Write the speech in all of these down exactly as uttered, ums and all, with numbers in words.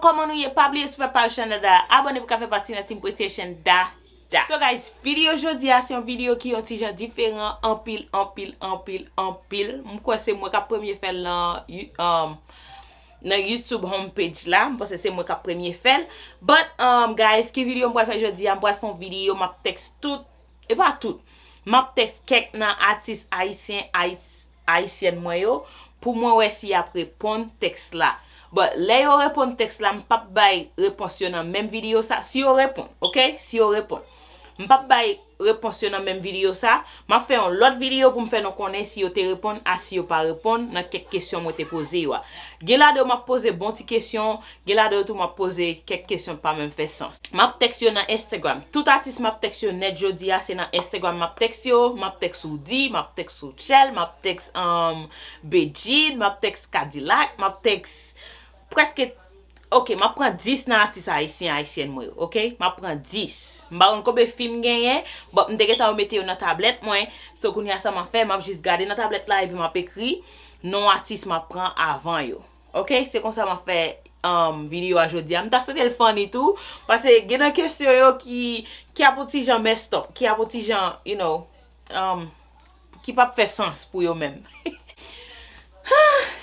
Kòman nou ye? Pa bliye subscribe pa chanèl la, abòne pou ka fè pati nan Team Precious Shanda. So guys, videyo jodi a se yon videyo ki yon ti jan diferan anpil, anpil, anpil, anpil. M kwè se mwen k ap premye fè l nan, you- um, nan YouTube homepage la. M panse se mwen k ap premye fè l. But, um, guys, ki videyo m pral fè jodi a? M pral fè yon videyo, m ap tèks tout, e pa tout. M ap tèks kèk nan atis ayisyen, ayis- ayisyèn mwen yo, pou mwen wè si y ap reponn tèks la. But lè yo reponn tèks la, m p ap bay repons yo nan menm videyo sa. Si yo reponn, oke? Si yo reponn. M p ap bay repons yo nan menm videyo sa. M ap fè yon lòt videyo pou m fè nou konnen si yo te reponn a si yo pa reponn nan kèk kesyon mwen te poze yo a. Gen ladan yo m ap poze bon ti kesyon, gen ladan yo tou m ap poze kèk kesyon k pa menm fè sans. M ap tèks yo nan Instagram. Tout atis m ap tèks yo nèt jodi a, se nan Instagram m ap tèks yo, m ap tèks Roody, m ap tèks Rutshelle, m ap tèks, um, Bedjine, m ap tèks Kadilak, m ap tèks prèske, oke, m ap pran dis nan atis ayisyen, ayisyèn mwen yo, oke? M ap pran dis. M pa konn konbyen fi m genyen, but m te gentan mete yo nan tablèt mwen. So kounye a sa m ap fè, m ap jis gade nan tablèt la epi m ap ekri non atis m ap pran avan yo. Oke, se konsa m ap fè, um, videyo a jodi a. M ta swete l funny tou, paske gen nan kesyon yo ki, ki ap yon ti jan messed up, ki ap yon ti jan, you know, um, ki p ap fè sans pou yo menm.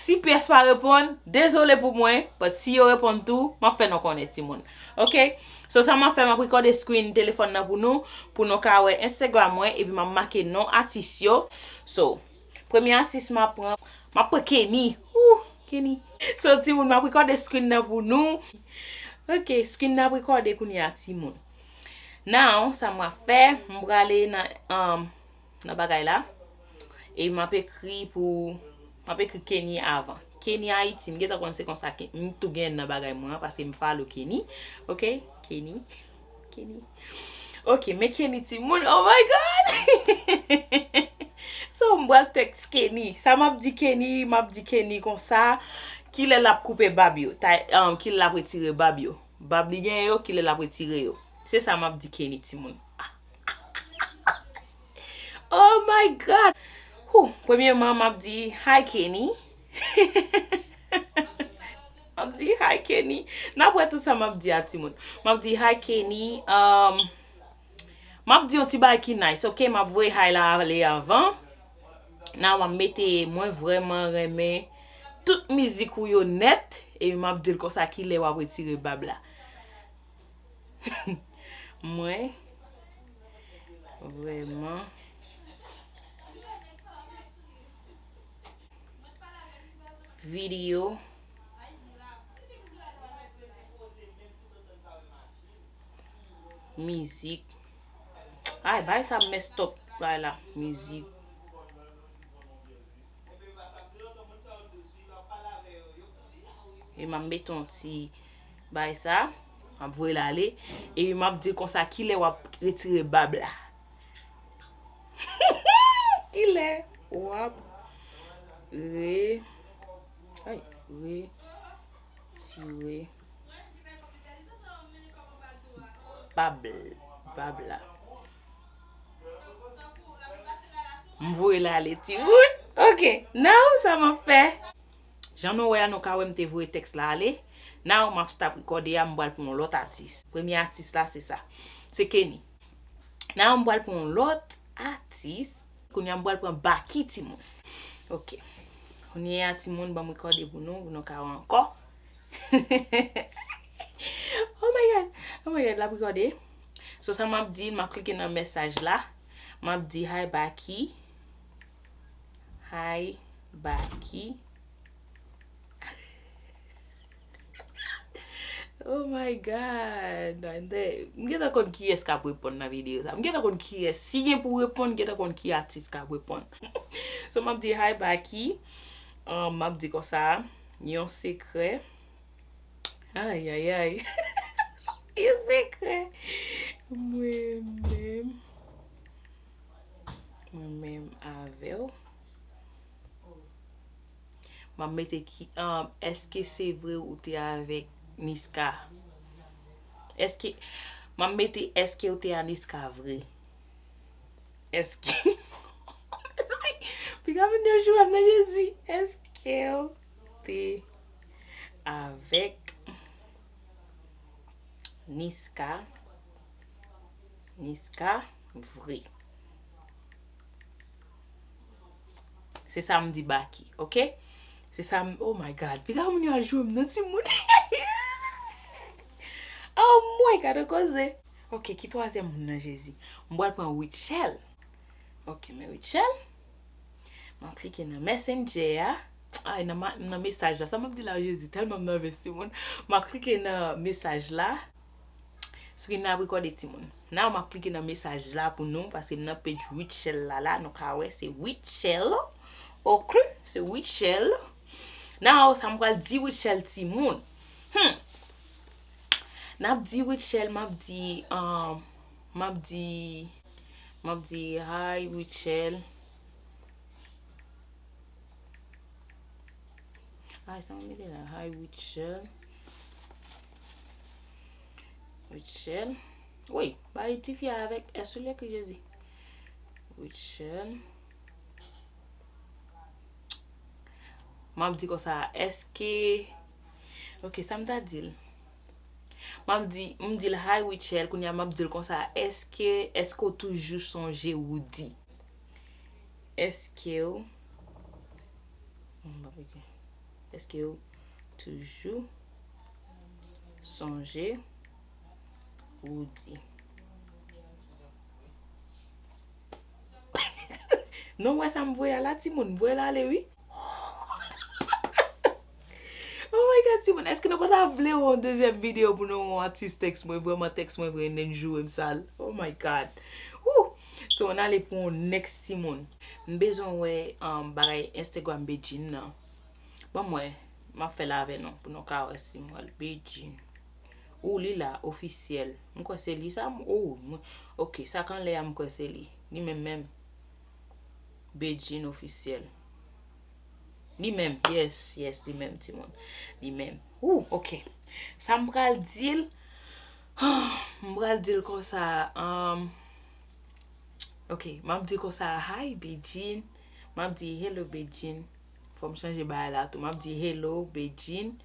Si pyès pa reponn, dezole pou mwen, but si yo reponn tou, m ap fè nou konnen, timoun. Oke? So, sa m ap fè, m ap rekòde screen telefòn nan pou nou, pou nou ka wè Instagram mwen, epi m ap make non atis yo. So, premye atis m ap pran, m ap pran Kenny. Ooh, Kenny. So, timoun, m ap rekòde screen nan pou nou. Oke, screen nan ap rekòde kounye a, timoun. Now, sa m ap fè, m prale nan, um, nan bagay la. E m ap ekri pou, m ap ekri Kenny avan. Kenny Ayiti, m gentan konn se konsa ke, m tou gen nan bagay mwen an, paske m follow Kenny. Oke? Kenny. Kenny. Oke, men Kenny timoun, oh my God! So, m pral tèks Kenny. Sa m ap di Kenny, m ap di Kenny konsa, kilè l ap koupe bab yo, ta, um, kilè l ap retire bab yo. Bab li genyen yo, kilè l ap retire yo. Se sa m ap di Kenny timoun. Oh my God! Whew, premyèman, m ap di, "Hi, Kenny." M ap di, "Hi, Kenny." N ap wè tout sa m ap di a, timoun. M ap di, "Hi, Kenny." Um, m ap di yon ti bagay ki nice, oke? M ap voye hi la ale avan. Nan, m ap mete, "Mwen vrèman renmen tout mizik ou yo nèt." Epi m ap di l konsa, "Kilè w ap retire bab la?" Mwen vrèman videyo mizik. Ay, bay sa mès top bay la. Mizik. E m ap mete yon ti bay sa, m ap voye l ale, epi m ap di l konsa, "Kilè w ap retire bab la?" Kilè w ap re-, ay, retire bab, bab la? M voye l ale, timoun. Oke, now sa m ap fè. Jan nou wè a, nou ka wè m te voye tèks la ale. Now m ap stop rekòde a, m pral pran yon lòt atis. Premye atis la, se sa. Se Kenny. Now m pral pran yon lòt atis. Kounye a m pral pran Baky, timoun. Oke. Kounye a, timoun, ban m rekòde pou nou, pou nou ka wè ankò. Oh my God. Oh my God, l ap rekòde. So, sa m ap di, m ap klike nan mesaj la. M ap di, "Hi, Baky." Hi, Baky. Oh my God. M gentan konn kiyès k ap reponn nan videyo sa. M gentan konn kiyès. Si gen pou reponn, m gentan konn ki atis k ap reponn. So, m ap di, "Hi, Baky." Um, m ap di konsa, yon sekrè. Ay, ay, ay. Yon sekrè. Mwen menm. Mwen menm avè w. M ap mete ki, um, èske se vre ou te avèk Niska? Èske, m ap mete èske ou te a Niska vre? Èske, piga moun yo jwe m nan Jezi. Èske w te avèk Niska. Niska, vre. Se sa m di Baky, oke? Se sa m, oh my God. Piga moun yo al jwe m non, timoun. Oh my God, gade koze. Oke, ki twazyèm moun nan, Jezi? M pral pran Rutshelle. Oke, men Rutshelle. M ap klike nan Messenger a. Ay, nan, ma- nan mesaj la. Sa m ap di la, Jezi, tèlman m nève, timoun. M ap klike nan mesaj la. Screen nan ap rekòde, timoun. Now, m ap klike nan mesaj la pou nou, paske m nan page Rutshelle la, la. Nou ka wè, se Rutshelle. Oke, se Rutshelle. Now, sa m pral di Rutshelle, timoun. Hmm. N ap di Rutshelle, m ap di, um, m ap di, m ap di, "Hi, Rutshelle." Ay, sa mwen mete la. Hi, Rutshelle. Rutshelle. Wi, bay tifi a avèk S sou li, ekri Jezi. Rutshelle. M ap di konsa, èske, oke, sa m ta di l? M ap di, m di l, "Hi, Rutshelle." Kounye a, m ap di l konsa, "Èske, èske w toujou sonje Roody?" Èske w, m pa peke. Èske w toujou sonje Roody? Non, wè sa m voye a la, timoun, m voye l ale, wi. Oh my God, timoun, èske nou pa ta vle wè yon dezyèm videyo pou nou wè yon atis tèks mwen, vrèman tèks mwen vre, nen joure m sal? Oh my God. Woo! So, ann ale pou yon next, timoun. M bezwen wè, um, bagay Instagram Bedjine nan. Ban m wè, m ap fè l avè nou, pou nou ka wè si m wè l. Bedjine. Ou li la, ofisyèl. M kwè se li sa, m, oh, mwen, oke, sa k anlè a, m kwè se li. Li menm menm. Bedjine ofisyèl. Li menm, yes, yes, li menm, timoun. Li menm. Ou, oke. Sa m pral di l, m pral di l konsa, um, oke, m ap di konsa, "Hi, Bedjine." M ap di, "Hello, Bedjine." Fò m chanje bagay la tou. M ap di, "Hello, Bedjine."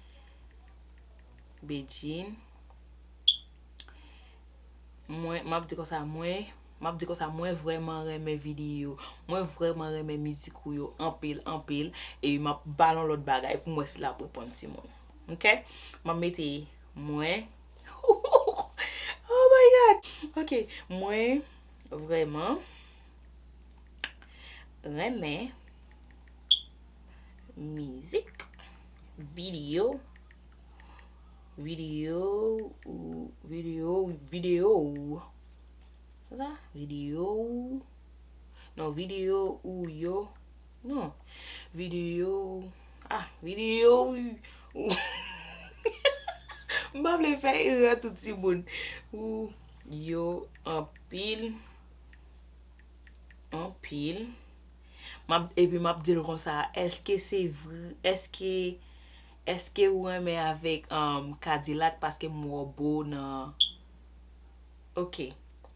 Bedjine. Mwen, m ap di konsa, mwen, m ap di konsa, "Mwen vrèman renmen videyo. Mwen vrèman renmen mizik ou yo anpil, anpil." E m ap ba l yon lòt bagay pou m wè si l ap reponn, timoun. Oke? M ap mete mwen. Oh my God! Oke, mwen vrèman renmen mizik, videyo, videyo, ou, videyo, videyo, ou. Sa? Videyo, ou. Non, videyo, ou, yo. Non. Videyo, ah, videyo, ou, ou. M pa vle fè erè tou, timoun. Ou, yo, anpil. Anpil. M ap, epi m ap di l konsa, èske se vre, èske, èske ou renmen avèk, um, Kadilak paske m wè w bo nan, oke.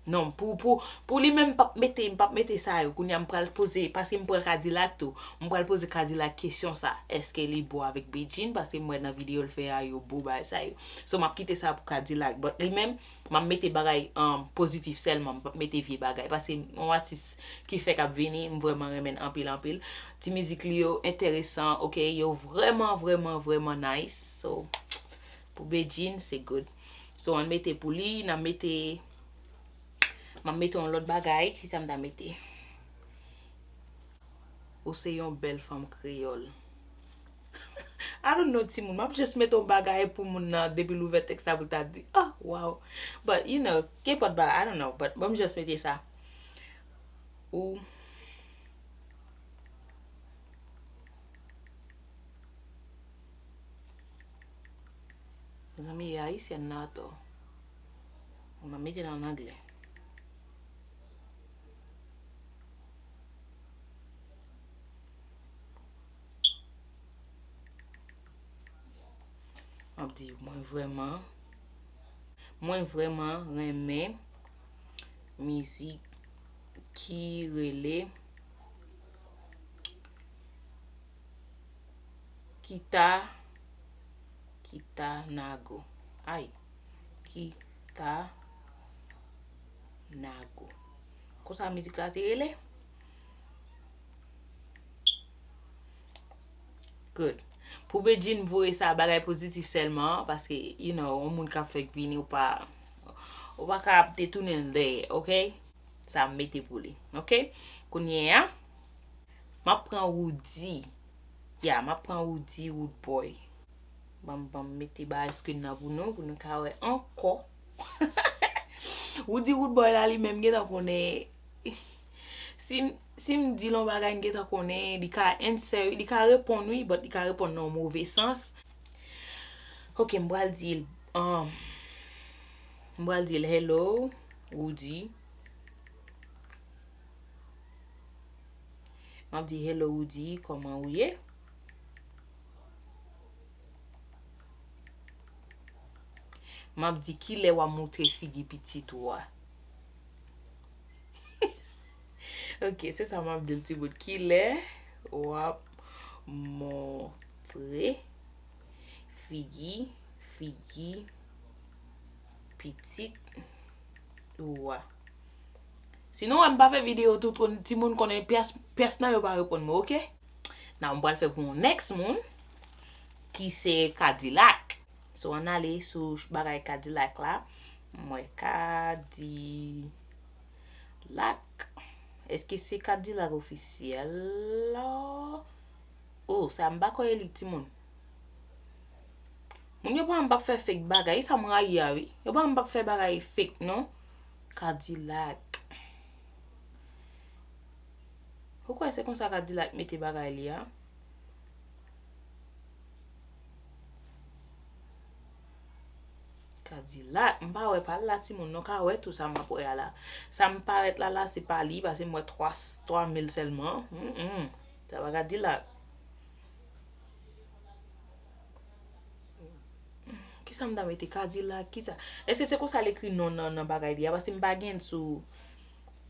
Non, pou, pou, pou li menm m p ap mete, m p ap mete sa yo. Kounye a m pral poze, paske m pran Kadilak tou. M pral poze Kadilak kesyon sa. Èske li bo avèk Bedjine? Paske m wè nan videyo l fè a yo bo bagay sa yo. So, m ap kite sa pou Kadilak. But li menm, m ap mete bagay, um, pozitif sèlman, m p ap mete vye bagay. Paske yon atis ki fèk ap vini, m vrèman renmen l anpil, anpil. Ti mizik li yo enteresan, oke, yo vrèman, vrèman, vrèman nice. So, pou Bedjine, se good. So, ann mete pou li, n ap mete, m ap mete yon lòt bagay, kisa m ta mete? Ou se yon bèl fanm kreyòl. I don't know, timoun. M ap just mete yon bagay pou moun nan, depi l ouvè tèks la, pou l ta di, "Oh, wow." But, you know, kenpòt bagay, I don't know. But, ban m just mete sa. Ou. Zanmi, e ayisyèn nan atò. Ou nan mete l an anglè. M ap di, mwen vrèman, mwen vrèman renmen mizik ki rele Kita, Kita Nago. Ay, ki, Tanago. Konsa mizik la te rele? Good. Pou Bedjine voye sa bagay pozitif sèlman, paske, you know, yon moun k ap fèk vini, ou pa, ou pa ka ap te tounen l dèyè, ok? Sa m mete pou li, ok? Kounye a, m ap pran Roody. Ya, m ap pran Roody, Rood Boy. Ban m, ban m mete bagay screen nan pou nou, pou nou ka wè ankò. Roody, Rood Boy la, li menm gentan konnen. Si m, si m di l yon bagay, m gentan konnen, li ka answer, li ka reponn wi, but li ka reponn nan yon move sans. Ok, m pral di l, um, m pral di l, "Hello, Roody." M ap di, "Hello, Roody, kòman ou ye?" M ap di, "Kilè w ap montre figi pitit ou a?" Ok, se sa m ap di l, timoun. Kilè w ap montre figi, figi pitit ou a? Si nou wè m pa fè videyo tout, timoun konnen pyès, pyès nan yo pa reponn mwen, ok? Now, m pral fè pou yon next moun, ki se Kadilak. So, ann ale sou bagay Kadilak la. M wè Kadilak. Èske se Kadilak ofisyèl la? Oh, sa m pa kwè e li, timoun. Moun yo pa m p ap fè fake bagay. Sa m rayi a, wi. Yo pa m p ap fè bagay fake, non. Kadilak. Ou kwè se konsa Kadilak mete bagay li a? Kadilak, m pa wè pa l la, timoun, nou ka wè tou sa m ap wè a la. Sa m parèt la, la, se pa li, paske m wè twa, twa mil sèlman. Mm, mm. Sa pa Kadilak. Kisa m ta mete? Kadilak, kisa? Èske se konsa l ekri non nan, nan bagay li a? Paske m pa gen l sou,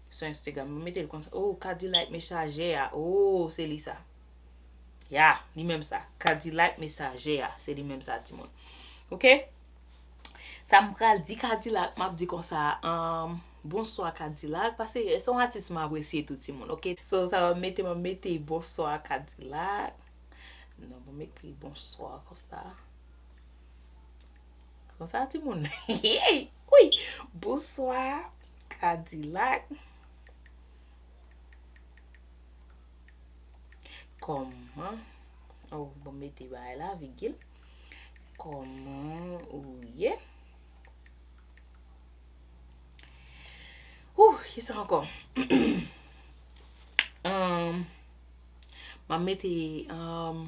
sou Instagram. M mete l konsa. Oh, Kadilak Mesaje a. Oh, se li sa. Ya, li menm sa. Kadilak Mesaje a. Se li menm sa, timoun. Ok? Sa m pral di Kadilak, m ap di konsa, um, "Bonswa, Kadilak," paske se yon atis m apresye tou, timoun, ok? So, sa m ap mete, m ap mete, "Bonswa, Kadilak." Non, bon, m ekri bonswa konsa. Konsa, timoun. Wi! Bonswa, Kadilak. Kòman? Oh, bon, mete bagay la, vigil. Kòman ou ye? Ouh, kisa ankò? Um, m ap mete, um,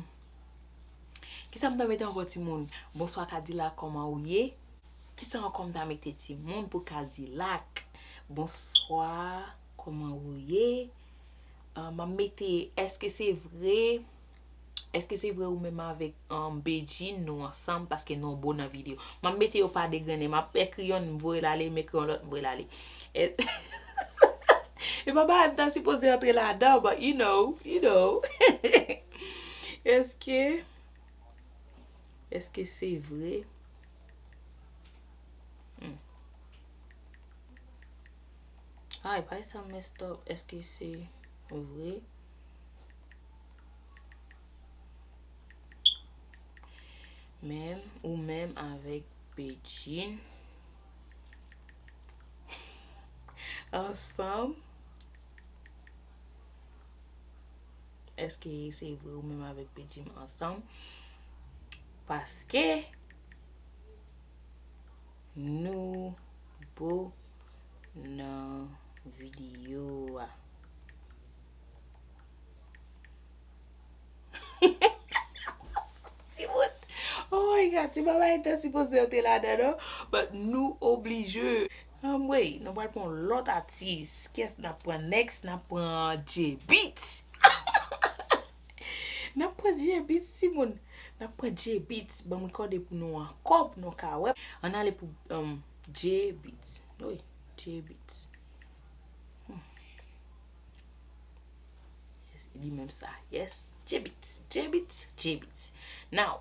kisa m ta mete ankò, timoun? Bonswa, Kadilak, kòman ou ye? Kisa ankò m ta mete, timoun, pou Kadilak? Bonswa, kòman ou ye? Ah, m ap mete, èske se vre? Èske se vre ou menm avèk, um, Bedjine nou ansanm? Paske nou bon nan videyo. M ap mete yo pa degrennen. M ap ekri yonn, m voye l ale, m ekri yon lòt, m voye l ale. E, e pa bagay m ta sipoze antre ladan, but you know, you know. Èske, èske se vre? Hmm. Ay, pa sa messed up. Èske se vre? Menm, ou menm avèk Bedjine ansanm? Èske se vre ou menm avèk Bedjine ansanm? Paske nou bo nan videyo a. Timoun. Oh my God, ti bagay ta sipoze antre ladan, non? But nou oblije. Anmwey, nou pral pran lòt atis. Kiyès n ap pran next? N ap pran J-Beatz. N ap pran J-Beatz, timoun. N ap pran J-Beatz. Ban m rekòde pou nou ankò, pou nou ka wè. Ann ale pou, um, J-Beatz. Wi, J-Beatz. Hmm. Yes, li menm sa. Yes. J-Beatz, J-Beatz, J-Beatz. Now,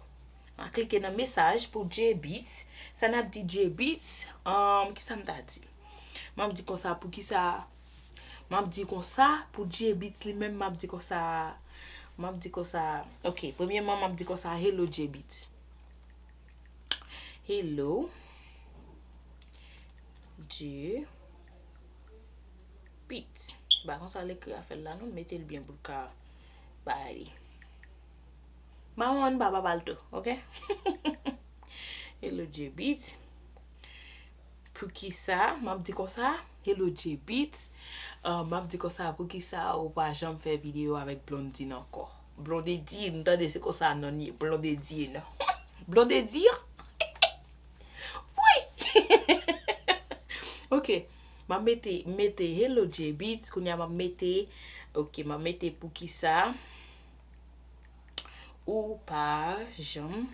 A klike nan mesaj pou J Beats. Sa n ap di J Beats? Um, kisa m ta di? M ap di konsa, poukisa? M ap di konsa pou J Beats li menm, m ap di konsa, m ap di konsa, ok, premyèman, m ap di konsa, "Hello, J Beats." Hello, J Beats. Ba konsa l ekri afè l la, non, mete l byen pou l ka bay li. Mawon pa papa l tou, ok? Hello, J Beats. Poukisa, m ap di konsa, "Hello, J Beats." Uh, m ap di konsa, "Poukisa ou pa janm fè videyo avèk Blondine ankò?" Blondedine, tande, se konsa non l ye, Blondedine. Blondedine? Wi! Ok, m ap mete, mete "Hello, J Beats", kounye a m ap mete, ok, m ap mete "Poukisa ou pa janm,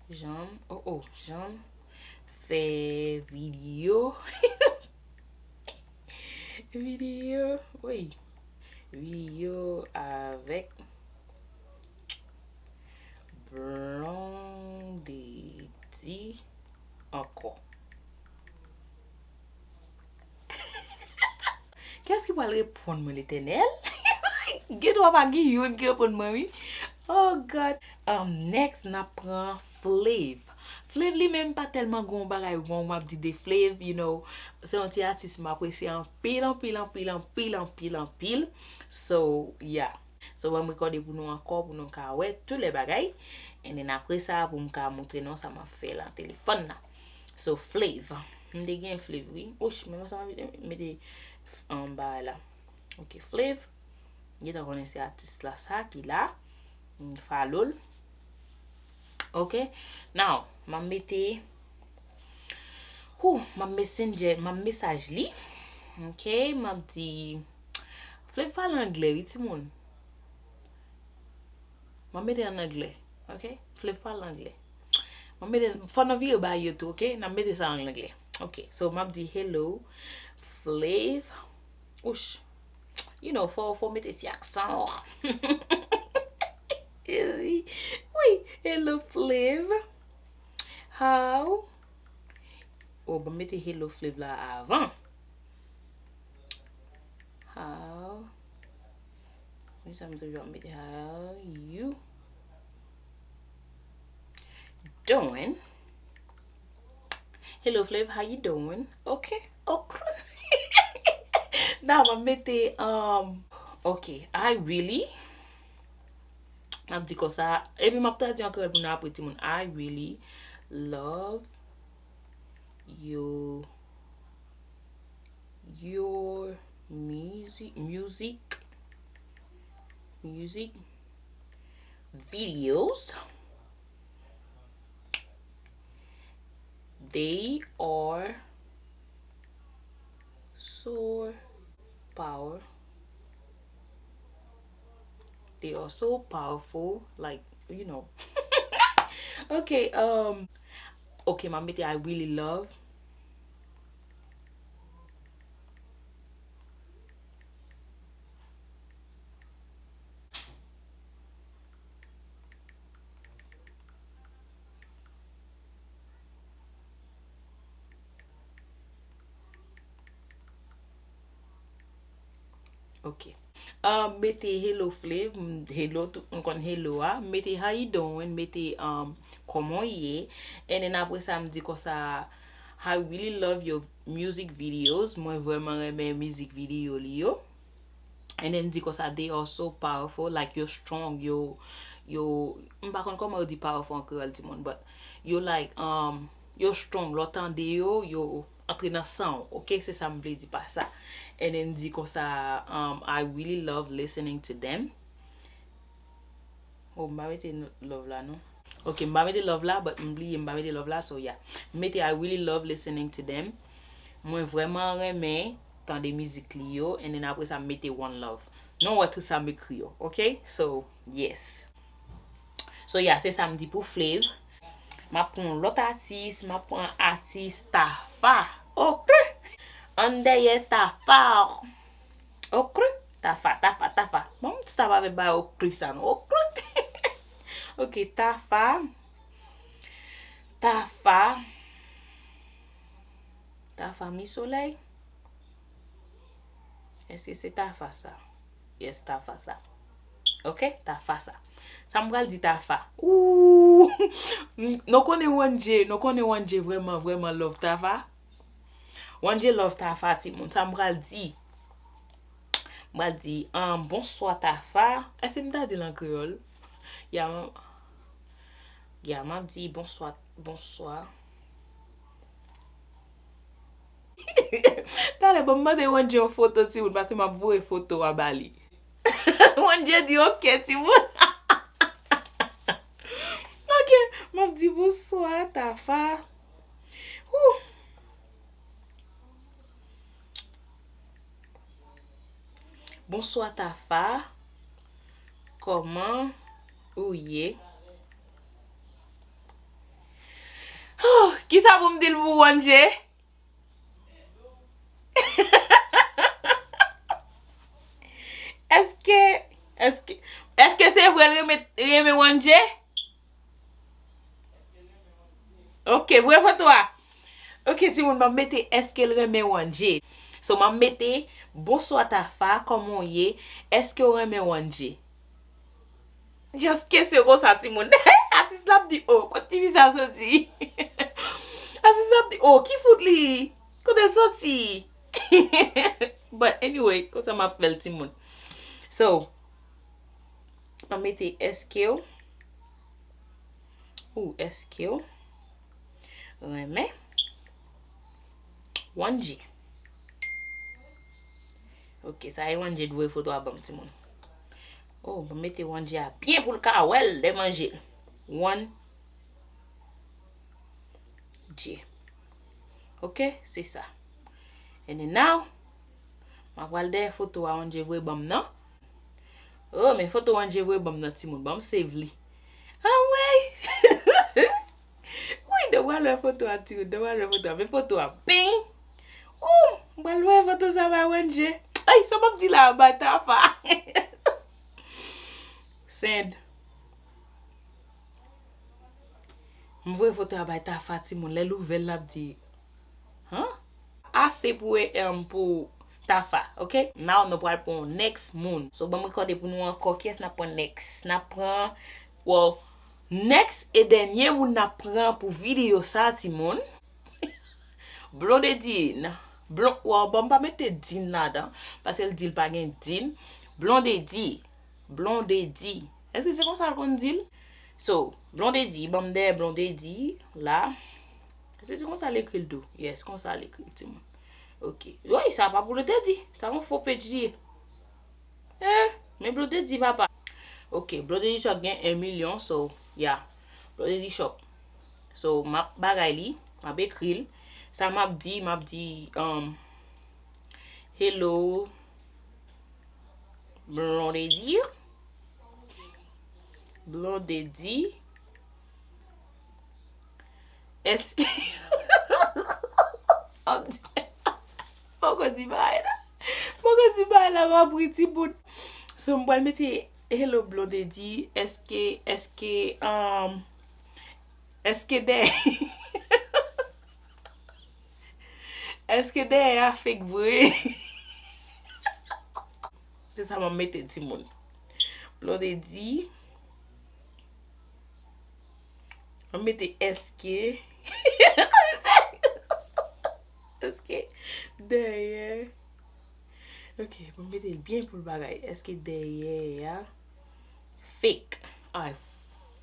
janm, oh, oh, janm fè videyo, videyo, wi, videyo avèk Blondedy ankò?" Kiyès ki pral reponn mwen, Letènèl? Gen dwa pa gen youn ki reponn mwen, wi. Oh God. Um, next, n ap pran Flav. Flav li menm pa tèlman gen yon bagay wrong m ap di de Flav, you know. Se yon ti atis m apresye anpil, anpil, anpil, anpil, anpil, anpil. So, yeah. So, ban m rekòde pou nou ankò, pou nou ka wè tout lè bagay. And then apre sa, pou m ka montre nou sa m ap fè lan telefòn nan. So, Flav. M te gen Flav, wi. Ouch, men sa m ap mete anba la. Ok, Flav. Gentan konnen se atis la sa ki la. M follow l. Ok. Now, m ap mete, whew, m ap messenger, m ap mesaj li. Ok, m ap di, Flav pale anglè, wi, timoun. M ap mete an anglè, ok? Flav pale anglè. M ap mete, fò nou vire bay yo tou, ok? N ap mete sa an anglè. Ok, so m ap di, "Hello, Flav." Ouch. You know, fò, fò mete ti aksan. Wi, "Hello, Flav. How?" Oh, ban m mete "Hello, Flav" la avan. How? Wi, sa m toujou ap mete, "How you doing?" "Hello, Flav, how you doing?" Ok, ok. Now, m ap mete, um, ok, "I really," m ap di konsa, epi m ap tradui an kreyòl pou nou apre, timoun. "I really love your, your music, music, music videos. They are so power, they are so powerful, like, you know." Ok, um, ok, m ap mete "I really love." Ok. Ah, mete "Hello, Flav." M, hello, tout moun konn "hello" a. Mete "How you doing?" Mete, um, "Kòman w ye?" And then apre sa, m di konsa, "I really love your music videos." Mwen vrèman renmen mizik videyo li yo. And then di konsa, "They are so powerful," like, yo strong, yo, yo, m pa konn kòman yo di powerful an kreyòl, timoun, but yo, like, um, yo strong, lè w tande yo, yo antre nan san w, ok? Se sa m vle di pa sa. And then di konsa, um, "I really love listening to them." Oh, m pa mete n-, love la, non. Ok, m pa mete love la, but m bliye m pa mete love la, so yeah. M mete, "I really love listening to them." Mwen vrèman renmen tande mizik li yo, and then apre sa, m mete "one love." Nou wè tout sa m ekri yo, ok? So, yes. So, yeah, se sa m di pou Flav. M ap pran yon lòt atis, m ap pran atis Tafa. Ok! Ann dèyè Tafa. Okri, Tafa, Tafa, Tafa. Bon, m ti ta pa vle bay okri sa non. Okri. Ok, Tafa. Tafa. Tafa mi solèy. Èske se Tafa sa? Yes, Tafa sa. Ok, Tafa sa. Sa m pral di Tafa. Ooh! Nou konnen Wanje, nou konnen Wanje vrèman, vrèman love Tafa. Wanje love Tafa, timoun. Sa m pral di. M pral di, um, bonswa Tafa. Èske m ta di l an kreyòl? Ya, m, ya, m ap di bonswa, bonswa. Talè, ban m mande Wanje yon foto, timoun, paske m ap voye foto a ba li. Wanje di, ok, timoun. Ok, m ap di, bonswa, Tafa. Woo. Bonswa, Tafa. Kòman ou ye? Huh, kisa pou m di l pou Wanje? Èske, èske, èske se vre l renmen, renmen Wanje? Ok, voye foto a. Ok, timoun, m ap mete èske l renmen Wanje. So, m ap mete, bonswa Tafa, kòman w ye? Èske w renmen Wanje? Just kesyon konsa, timoun. Atis la ap di, oh, kot tifi sa soti? Atis la ap di, oh, ki fout li? Kote l soti? But anyway, konsa m ap fè l, timoun. So, m ap mete èske w, ou èske w renmen Wanje? Ok, sa e Wanje t voye foto a ban m, timoun. Oh, ban m mete Wanje a byen pou l ka wè l lè manje l. Wanje. Ok, se sa. And then now, m ap pral dèyè foto a Wanje voye ban m nan. Oh, men foto Wanje voye ban m nan, timoun. Ban m save li. Anmwey! Wi, nou pral wè foto a, timoun. Nou pral wè foto a. Men foto a. Bing! Oh, m pral wè foto sa bay Wanje. Ay, sa m ap di la, bay Tafa. Send. M voye foto a bay Tafa, timoun. Lè l ouvè l, l ap di, huh? Ase pou, em, pou Tafa, ok? Now, nou pral pran yon next moun. So, ban m rekòde pou nou ankò. Kiyès n ap pran next? N ap pran, well, next e dènye moun n ap pran pou videyo sa, timoun. Blondedine. Blon-, well, bon, m pa mete Dine ladan, paske l di l pa gen Dine. Blondedy. Blondedy. Èske se konsa l konn di l? So, Blondedy, ban m dèyè Blondedy la. Èske se konsa l ekri l tou? Yes, konsa l ekri l, timoun. Ok. Woy, sa pa Blondedy. Sa yon fo page li ye. Eh, men Blondedy, papa. Ok, Blondedy Shop gen en milyon, so, yeah. Blondedy Shop. So, m ap bagay li, m ap ekri l. Sa m ap di, m ap di, um, hello, Blondedy. Blondedy. Èske, m ap di, poko di bagay la. Poko di bagay la, m ap ri timoun. So, m pral mete, hello, Blondedy. Èske, èske, um, èske dèyè, èske dèyè a fake vre? Se sa m ap mete, timoun. Blondedy. M ap mete èske. Èske dèyè. Ok, m ap mete l byen pou l bagay. Èske dèyè a fake? Ay,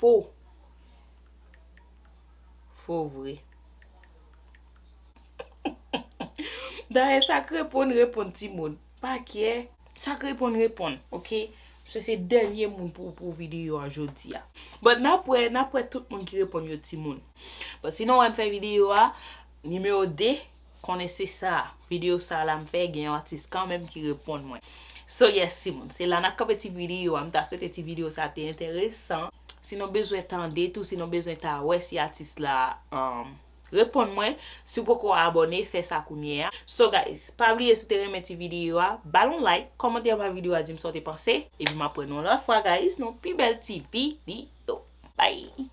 fo. Fo vre. Dayè, sa k reponn, reponn, timoun. Pa kè. Sa k reponn, reponn, ok? Se, se dènye moun pou, pou videyo a jodi a. But n ap wè, n ap wè tout moun ki reponn yo, timoun. But sinon, wè m fè videyo a, nimewo de, konnen se sa. Videyo sa la m fè, gen yon atis kanmenm ki reponn mwen. So, yes, timoun, se la n ap kanpe ti videyo a. M ta swete ti videyo sa te enteresan. Si nou bezwen tande tou, si nou bezwen ta wè si atis la, um, reponn mwen, si w poko abòne, fè sa kounye a. So, guys, pa bliye si w te renmen ti videyo a, ba l yon like, kòmante anba videyo a, di m sa w te panse, epi m ap wè nou yon lòt fwa, guys, nan yon pi bèl ti videyo. Bye.